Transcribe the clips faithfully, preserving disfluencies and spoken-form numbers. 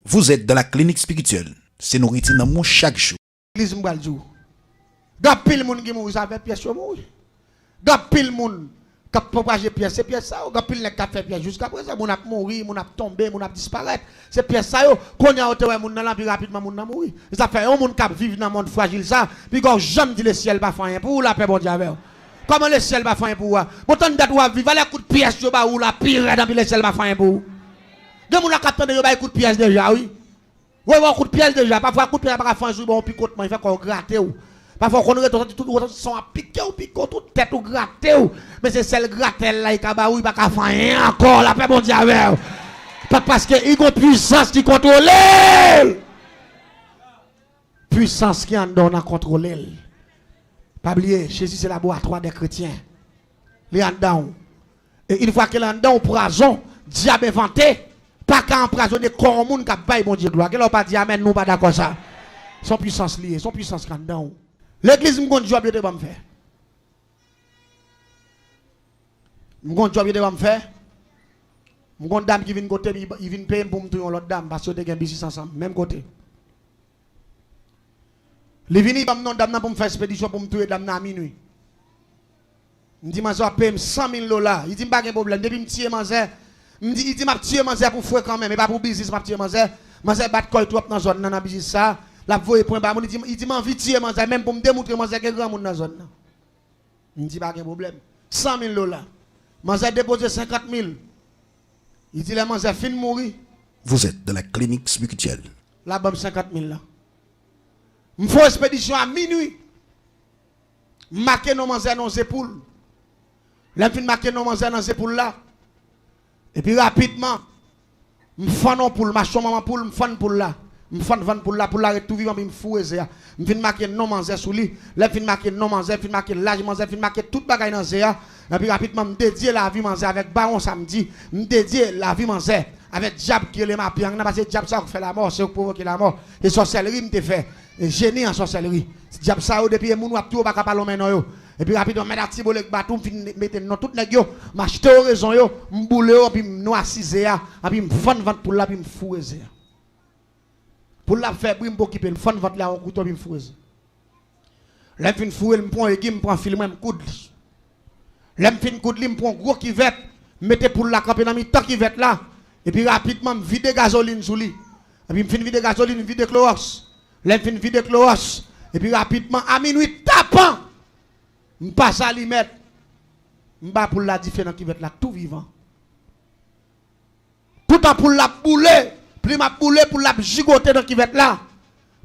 Vous êtes dans la clinique spirituelle. Se nouriti nanm ou chak jou. Legliz, m pral di w. Gen anpil moun ki mouri, se avèk pyès yo mouri. Gen anpil moun k ap pwopaje pyès, se pyès sa yo. Gen anpil nèg k ap fè pyès jiska prezan. Moun ap mouri, moun ap tonbe, moun ap disparèt. Se pyès sa yo. Kounye a, ou te wè moun nan la, pi rapidman moun nan mouri. E sa fè yon moun k ap viv nan mond frajil sa, piga w janm di lesyèl pa fè anyen pou ou, lapè Bondye avè w. Kòman lesyèl pa fè anyen pou ou a? Bon, tann dat w ap viv, alè kout pyès yo ba ou la pi rèd anpi lesyèl pa fè anyen pou ou. Gen moun la k ap tande yo bay kout pyès deja, wi. Wi, wi, kout pyès deja. Pafwa, kout pyès la pa ka fè anyen sou li, bon, pikotman, li fè kò w grate w. Pafwa, w konn rete, w santi tout wosantisan w ap pike w, pike w, tout tèt ou grate w. Men se sèl gratèl la, li ka ba ou, li pa ka fè anyen ankò. Lapè Bondye avè w. Pa, paske li gon pwisans ki kontwole l. Pwisans ki anndan w nan kontwole l. Pa bliye, Jezi se laboratwa dè kretyen. Li anndan w. E yon fwa ke l anndan w, pwazon dyab envante pa ka anpwazonnen kò yon moun k ap bay Bondye glwa. Genlè w pa di amèn, nou pa dakò sa. Se yon pwisans li ye, se yon pwisans ki anndan w. Legliz, m gon djòb yo te ban m fè. M gon djòb yo te ban m fè. M gon dam ki vin kote m, li, li vin peye m pou m touye yon lòt dam, paske yo te gen biznis ansanm, menm kote. Li vini, li ban m non dam nan pou m fè espedisyon pou m touye dam nan a minui. M di, "Manzè, w ap peye m san mil dola." Li di, "M pa gen pwoblèm, depi m tiye manzè." M di, li di, "M ap tiye manzè pou frekan menm, e pa pou biznis m ap tiye manzè. Manzè bat kò l twòp nan zòn nan, nan biznis sa. L ap voye pwen ba moun." Li di, li di, "M anvi tiye manzè, menm pou m demoutre manzè gen granmoun nan zòn nan." M di, "Pa gen pwoblèm." San mil dola. Manzè depoze senkant mil. Li di, lè manzè fin mouri, Vous êtes dans la clinique spirituelle. L a ban m senkant mil la. M fè yon espedisyon a minui. M make non manzè nan ze poul. Lè m fin make non manzè nan ze poul la, epi rapidman, m fann yon poul, m achte yon manman poul, m fann poul la. M fann vann poul la, poul la ret tou vivan, epi m foure ze a. M fin make non manzè sou li. Lè m fin make non manzè, m fin make laj manzè, m fin make tout bagay nan ze a. Epi rapidman, m dedye lavi manzè avèk bawon samdi. M dedye lavi manzè avèk dyab ki rele mapyang nan, paske dyab sa yo k fè lamò, se yo k pwovoke lamò. Se sòsèlri m te fè. E jeni an sòsèlri. Dyab sa yo, depi e moun w ap touye, w pa ka pale yon men non yo. Epi rapidman, mèt Atibolek bat ou, m fin mete non tout nèg yo, m achte yo rezon yo, m boule yo, epi m nwasi ze a, epi m fann vant poul la, epi m foure ze a. Poul la ap fè bri, m pa okipe l, m fann vant la yon kouto, epi m foure ze. Lè m fin foure l, m pran yon egi, m pran fil mwen, m koud li. Lè m fin koud li, m pran yon gwo kivèt, m mete poul la kanpe nan mitan kivèt la, epi rapidman, m vide gazolin sou li. Epi m fin vide gazolin, m vide klowòks. Lè m fin vide klowòks, epi rapidman, a minui tapan, m pase alimèt, m ba poul la dife nan kivèt la tou vivan. Toutan poul la ap boule, plim ap boule, poul la ap jigote nan kivèt la.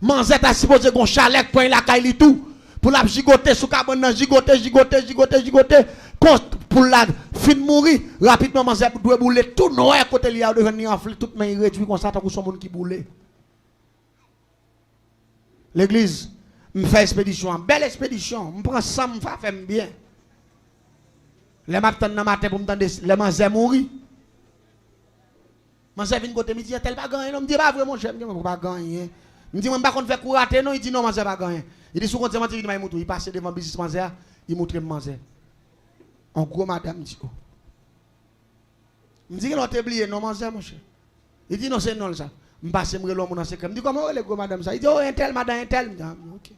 Manzè ta sipoze gon chalè k pran lakay li tou. Poul la ap jigote sou kabann nan, jigote, jigote, jigote, jigote. Kon poul la fin mouri, rapidman manzè dwe boule tou nwè kote li a, ou dwe jwenn li anfle, tout men li redui konsa, tankou se yon moun ki boule. Legliz, m fè espedisyon an, bèl espedisyon, m pran san m, sa fè m byen. Lè m ap tann nan maten pou m tande lè manzè mouri. Manzè vin kote m, li di, "Entèl pa gen anyen non." M di, "E pa vre, monchè." M di, "Mwen pa gen anyen." M di, "Mwen m pa konn fè kou rate non." Li di, "Non, manzè pa gen anyen." Li di, "Si w konn se manti, vin bay m moutre w." Li pase devan biznis manzè a, li moutre m manzè. On gwo madanm, m di, "O." M di, "Genlè w te bliye non manzè, monchè." Li di, "Non, se non l sa." M pase, m rele yon moun an sekrè. M di, "Kòman w rele gwo madanm sa?" Li di, "O, entèl, madan entèl." M di, "A, oke."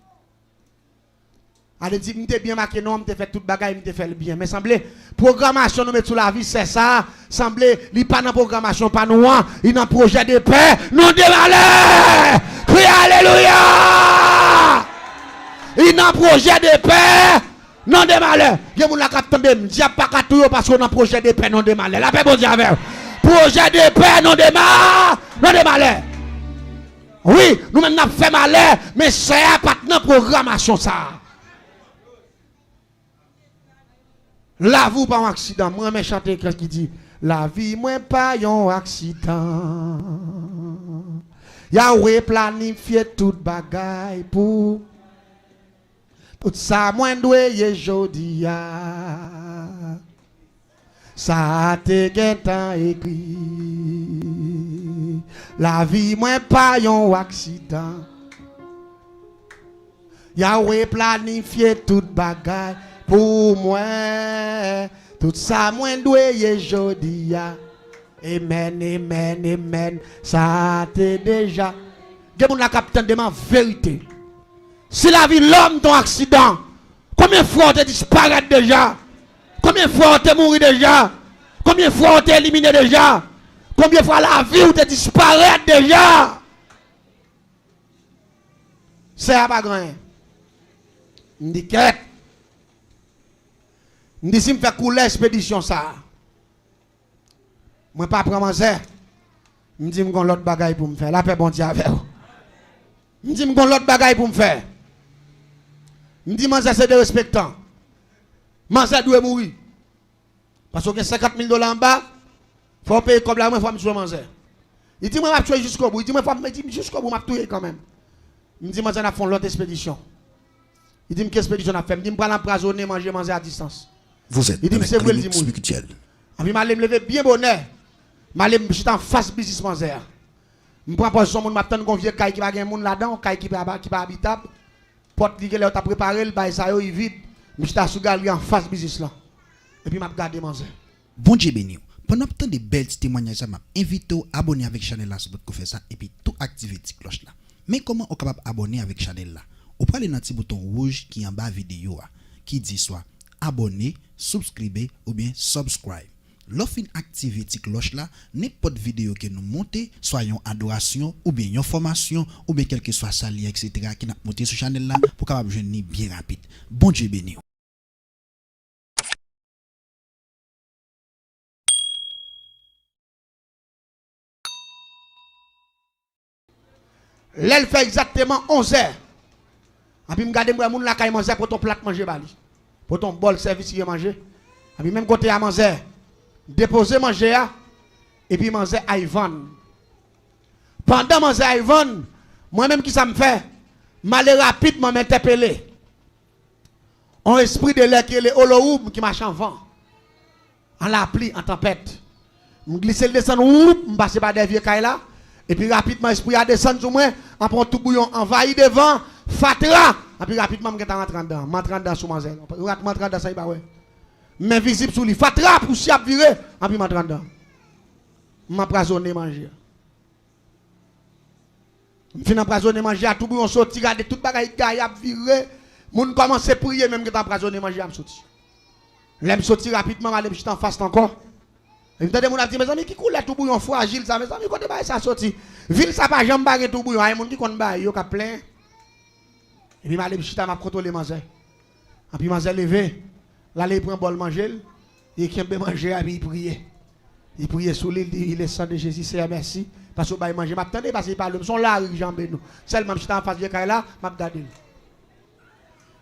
Ale di, m te byen make non an, m te fè tout bagay, m te fè l byen. Men sanble, pwogramasyon nou met sou lavi sè sa a, sanble, li pa nan pwogramasyon pa nou an, li nan pwojè de pè, non de malè! Kriye alelouya! Li nan pwojè de pè, non de malè. Gen moun la k ap tande m, dyab pa ka touye w paske w nan pwojè de pè, non de malè. Lapè Bondye avè w. Pwojè de pè, non de ma-, non de malè. Wi, nou menm n ap fè malè, men sè a pa t nan pwogramasyon sa a. Lavi w pa yon aksidan. Mwen renmen chante ki di, "Lavi mwen pa yon aksidan. Yahweh planifye tout bagay pou tout sa mwen dwe ye jodi a. Sa te gentan ekri. Lavi mwen pa yon aksidan. Yahweh planifye tout bagay pou mwen. Tout sa mwen dwe ye jodi a." Amen, amen, amen. Sa te deja. Gen moun la k ap tande m an verite. Si lavi lòm t on aksidan, konbyen fwa w te disparèt deja? Konbyen fwa w te mouri deja? Konbyen fwa w te elimine deja? Konbyen fwa lavi w te disparèt deja? Sè a pa gen anyen. M di kèt. M di si m fè koulè espedisyon sa a, mwen pa pran manzè. M di m gon lòt bagay pou m fè. Lapè Bondye avè w. M di m gon lòt bagay pou m fè. M di manzè se derespektan. Manzè dwe mouri. Paske w gen senkant mil dola anba, fò w peye kòb la, mwen fò m tchwe manzè. Li di mwen m ap tchwe jiskobou. Li di mwen fò m, li di m jiskobou m ap touye l kanmenm. M di manzè n ap fè yon lòt espedisyon. Li di m ki espedisyon n ap fè? M di m pral anpwazonnen manje manzè a distans. Li di m se vre, l di m wi. Anpi m ale m leve byen bonè. M ale m chita anfas biznis manzè a. M pran pòz yon moun m ap tann gon vye kay ki pa gen moun ladan, yon kay ki pa, ki pa abitab. Pòt li genlè yo t ap repare l, bay sa yo, li vid. M chita sou galri anfas biznis lan. Epi m ap gade manzè. Bondye beni w. Pandan w ap tande bèl ti temwayaj sa, m ap envite w abòne avèk chanèl la si w potko fè sa, epi tou aktive ti klòch la. Men kòman ou kapab abòne avèk chanèl la? Ou prale nan ti bouton wouj ki anba videyo a, ki di swa abòne, subscribe oubyen subscribe. Lè w fin aktive ti klòch la, nenpòt videyo ke nou monte, swa yon adorasyon, oubyen yon fòmasyon, oubyen kèlkeswa sa li ye, etsetera, ke n ap monte sou chanèl la, pou w kapab jwenn li byen rapid. Bondye beni w. Lè l fè egzakteman onzè, anpi m gade, m wè moun lakay manzè pote yon plat manje ba li, pote yon bòl sèvis li manje. Anpi menm kote a, manzè depoze manje a, epi manzè al vann. Pandan manzè al vann, mwen menm, kisa m fè? M ale rapidman, m entèpele yon espri de lè ki rele Olowoum ki mache an van, an lapli, an tanpèt. M glise l desann, woup, m pase pa dèyè vye kay la. Epi rapidman, espri a desann sou mwen, anpi yon toubouyon anvayi devan, fatra. Anpi rapidman, m gentan rantre anndan. M antre anndan sou manzè. M antre anndan san li pa wè. M envizib sou li. Fatra, pousyè ap vire. Anpi m antre anndan. M anpwazonnen manje a. M fin anpwazonnen manje a, toubouyon soti, gade tout bagay gaye ap vire. Moun kòmanse priye, men m gentan anpwazonnen manje a, m soti. Lè m soti rapidman, m ale m chita anfas ankò. E m tande moun ap di, mezanmi, ki koulè toubouyon frajil sa? Mezanmi, kote bagay sa soti? Vil sa pa janm pa gen toubouyon. A, e moun ki konn bay yo k ap plenyen. Epi m ale m chita, m ap kontwole manzè. Anpi manzè leve, l ale, li pran bòl manje l, li kenbe manje a, epi li priye. Li priye sou li, li di, le sang de Jésus, Seyè, mèsi, paske w bay manje. M ap tande, paske li pa lwen m, se yon lari k janbe nou. Sèlman m chita anfas vye kay la, m ap gade l.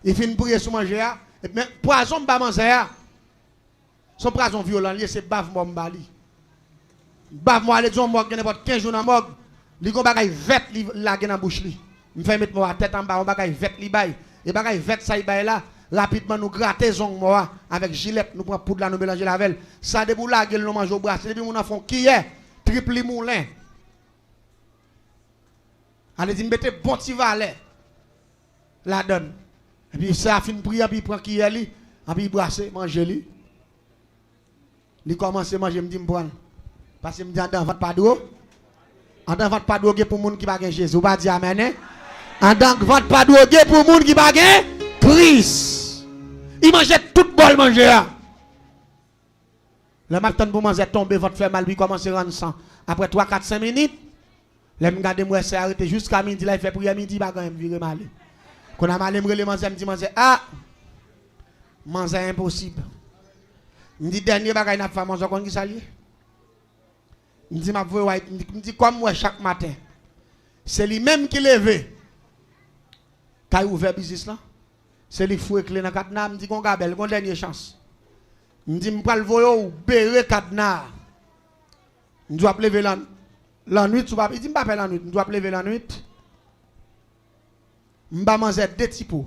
Li fin priye sou manje a, epi men pwazon m ba manzè a. Se yon pwazon vyolan li ye, se bav mò m ba li. Bav mò a, ale di yon mòg gen nenpòt kenz jou nan mòg, li gon bagay vèt li lage nan bouch li. M fè met mò a tèt anba, yon bagay vèt li bay. E bagay vèt sa li bay la, rapidman nou grate zong mò a avèk jilèt, nou pran poud la, nou melanje l avè l. Sa depi w lage l, nou manje, w brase, depi moun nan fè yon kiyè, trip li moulen. Ale di m mete bon ti valè ladann. Epi sè a fin priye, anpi li pran kiyè li, anpi li brase manje li. Li kòmanse manje, m di m pran l. Paske m di andan vant pa dwo. Andan vant pa dwoge pou moun ki pa gen Jezi. Ou pa di amèn, en? Andan vant pa dwoge pou moun ki pa gen Kris. Li manje tout bòl manje a. Lè m ap tann pou manzè tonbe, vant fè mal, wi, kòmanse rann san. Apre twa, kat, senk minit, lè m gade, m wè sè a rete jiska midi la, li fè priyè midi, pa gen anyen, m vire m ale. Kounye a m ale, m rele manzè, m di manzè, a! Manzè enposib. M di, dènye bagay n ap fè, manzè, w konn kisa l ye? M di, m ap voye w al, m di, m di, kòm m wè chak maten, se li menm ki leve, k al ouvè biznis lan. Se li k foure kle nan kadna a, m di, gon gabèl, gon dènye chans. M di, m pral voye w bere kadna a. M di, w ap leve lan, lannwit, si w pa, li di, m pa pè lannwit. M di, w ap leve lannwit. M ba manzè de ti po.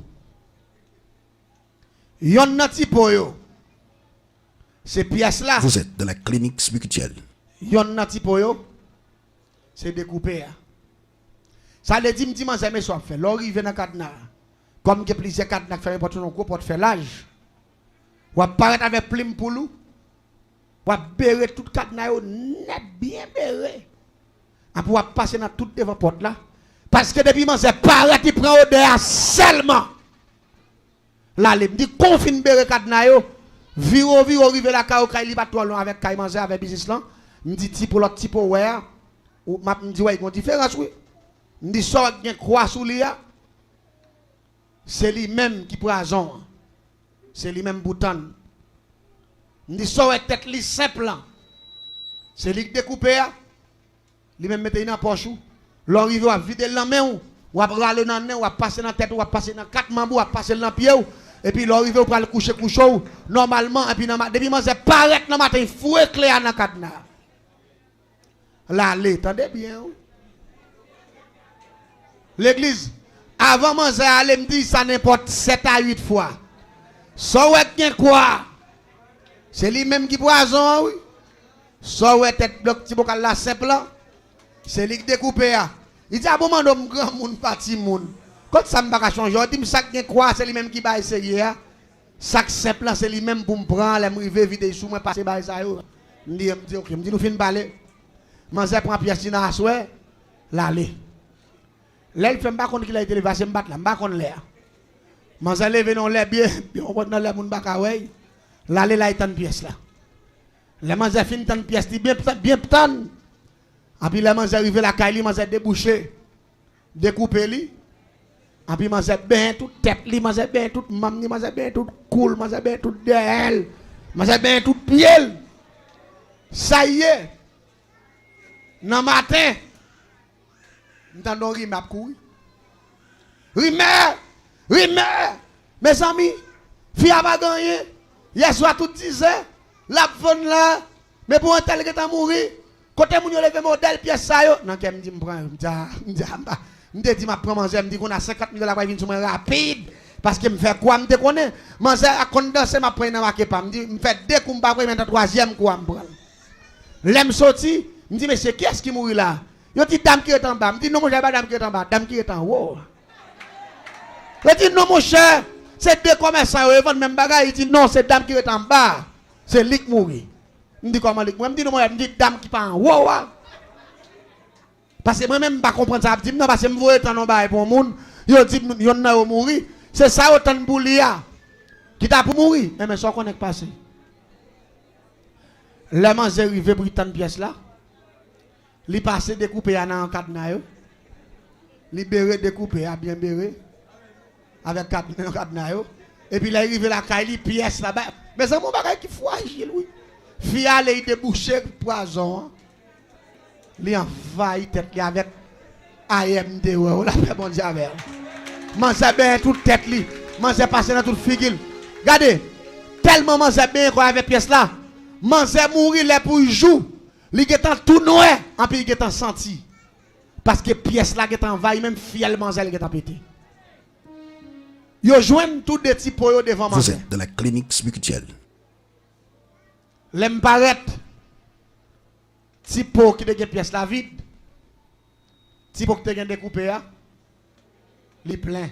Yonn nan ti po yo, se pyès la. Vous êtes dans la clinique spirituelle. Yonn nan ti po yo, se dekoupe a. Sa vle di, m di manzè, men sa w ap fè. Lè w rive nan kadna a, kòm gen plizyè kadna k fèmen, pòt yo se yon gwo pòt fè laj, w ap parèt avèk plim poul ou, W ap bere tout kadna yo nèt, byen bere. Apre w ap pase nan tout devan pòt la. Paske depi manzè parèt, li pran odè a sèlman. L ale. M di, kon w fin bere kadna yo, vire w, vire w, rive lakay ou, kay li pa t twò lwen avèk kay manzè, avèk biznis lan. M di, Tipo, lòt Tipo wè a, ou, m ap, m di, wè, gon diferans, wi. M di, sa w wè k gen kwa sou li a, se li menm ki pwazon an. Se li menm pou tann. M di, sa w wè tèt li senp lan, se li k dekoupe a. Li menm mete li nan pòch ou. Lè w rive, w ap vide l nan men w. W ap rale nan nen, w ap pase nan tèt ou, w ap pase nan kat manb ou, w ap pase l nan pye w. Epi lè w rive, w pral kouche kouche w nòmalman. Epi nan ma-, depi manzè parèt nan maten, foure kle a nan kadna. L ale, tande byen, wi. Legliz, avan manzè ale, m di sa nenpòt sèt a uit fwa. Sa w wè k gen kwa, se li menm ki pwazon an, wi. Sa w wè tèt blòk ti bokal la senp lan, se li k dekoupe a. Li di, a bon, mande m granmoun pa timoun. Kot sa m pa ka chonje? Ou di m sa k gen kwa, se li menm ki bay serye a. Sa k senp lan, se li menm pou m pran, lè m rive, vide l sou mwen, pase bagay sa yo. M di, m di, oke, m di, nou fin pale. Manzè pran pyès li nan aswè, l ale. Lè l fè, m pa konn kilè li te leve, paske m pa t la, m pa konn lè a. Manzè leve nan yon lè byen, byen, w konprann, nan lè moun pa ka wè l. L ale, l al tann pyès la. Lè manzè fin tann pyès li, byen, byen tann. Anpi lè manzè rive lakay li, manzè debouche, dekoupe li. Anpi manzè benyen tout tèt li, manzè benyen tout manm li, manzè benyen tout kou l, manzè benyen tout dèyè l, manzè benyen tout pye l. Sa l ye. Nan maten, m tande yon rimè ap kouri. Rimè! Rimè! Mezanmi, fi a pa gen anyen. Yèswa tout dizè, l ap vann la. Men pou entèl gentan mouri. Kote moun yo leve modèl pyès sa yo? Nan kè m di m pran yo. M di, a, m di, a, m pa. M te di m ap pran manzè, m di kounye a senkant mil dola pral vin sou mwen rapid. Paske m fè kou a, m te konnen. Manzè a konn danse, m ap pran nan make pa. M di, m fè de kou m pa pran, men nan twazyèm kou a m pran l. Lè m soti, m di, mesye, kiyès ki mouri la? Yo di, dam ki ret anba. M di, non, monchè, e pa dam ki ret anba, dam ki ret anwo. Yo di, non, monchè, se de kòmèsan yo, yo vann menm bagay. Li di, non, se dam ki ret anba. Se li k mouri. M di, kòman li k mouri? M di, non, monchè, m di, dam ki pa anwo a. Paske mwen menm, m pa konprann sa y ap di m nan, paske m voye tann yon bagay pou yon moun, yo di m yonn nan yo mouri. Se sa yo tann pou li a, ki ta pou mouri. Enben, sa w konnen k pase? Lè manzè rive pou li tann pyès la, li pase dekoupe a nan kadna yo. Li bere dekoupe a, byen bere, avèk kadna, kadna yo. Epi lè li rive lakay li, pyès la bay. Mezanmi, yon bagay ki frajil, wi. Fi a ale, li debouche pwazon an. Li anvayi tèt li avèk ayè m te wè w, lapè Bondye avè w. Manzè benyen tout tèt li. Manzè pase nan tout figi l. Gade, tèlman manzè benyen kò avèk pyès la, manzè mouri lè pou l jou. Li gentan tou nwè, anpi li gentan santi. Paske pyès la gentan anvayi, menm fyèl manzè l gentan pete. Yo jwenn tou de ti po yo devan manzè. Vous êtes dans la clinique spirituelle. Lè m parèt, ti po ki te gen pyès la vid. Ti po ki te gen dekoupe a, li plen.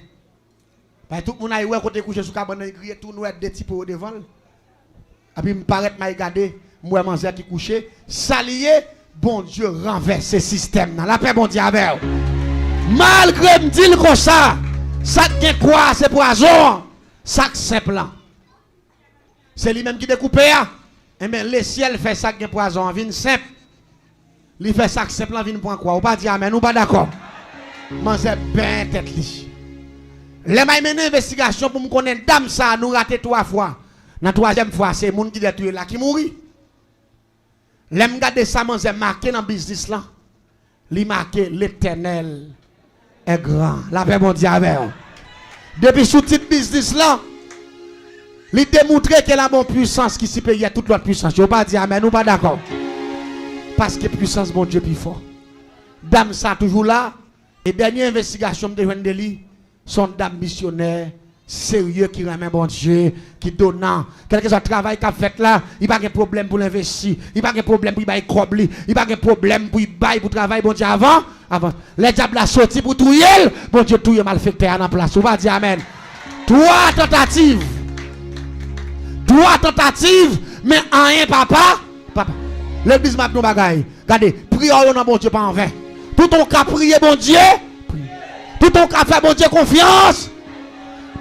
Bay tout moun ay wè kote l kouche sou kabann nan, li griye tou nwè, de ti po yo devan l. Epi m parèt, m ay gade, m wè manzè ki kouche. Sa l ye, Bondye ranvèse sistèm nan. Lapè Bondye avè w. Malgre m di l konsa, sa k gen kwa a se pwazon an, sa k senp lan. Se li menm ki dekoupe a. Enben, lesyèl fè sa k gen pwazon an vin senp. Li fè sa k senp lan vin pran kwa. Ou pa di amèn, ou pa dakò. Manzè benyen tèt li. Lè m al mennen envestigasyon pou m konnen dam sa a, nou rate twa fwa. Nan twazyèm fwa, se moun ki dèyè touye l la ki mouri. Lè m gade sa manzè make nan biznis lan, li make Letènèl est grand. Lapè Bondye avè w. Depi sou tit biznis lan, li demontre ke l a bon pwisans ki siperyè tout lòt pwisans yo. Ou pa di amèn, ou pa dakò. Paske pwisans Bondye pi fò. Dam sa toujou la, e dènye envestigasyon m te jwenn de li, se yon dam misyonè, serye, ki renmen Bondye, ki donan. Kèlkeswa travay k ap fèt la, li pa gen pwoblèm pou l envesti. Li pa gen pwoblèm pou l bay kòb li. Li pa gen pwoblèm pou l bay pou travay Bondye avan, avan. Lè dyab la soti pou touye l, Bondye touye malfektè a nan plas. Ou pa di amèn. Twa tantativ. Twa tantativ, men anyen papa Legliz, m ap di yon bagay. Gade, priyè w yo nan Bondye pa anven. Toutan w ka priye Bondye, toutan w ka fè Bondye konfyans,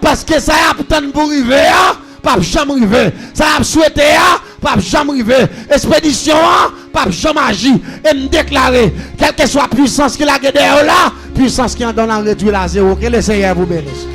paske sa y ap tann pou rive a p ap janm rive. Sa y ap swete a p ap janm rive. Espedisyon an p ap janm aji. E m deklare, kèlkeswa pwisans ki lage dèyè w la, pwisans ki anndan w la redwi l a zewo. Ke Lesenyè vous bénisse.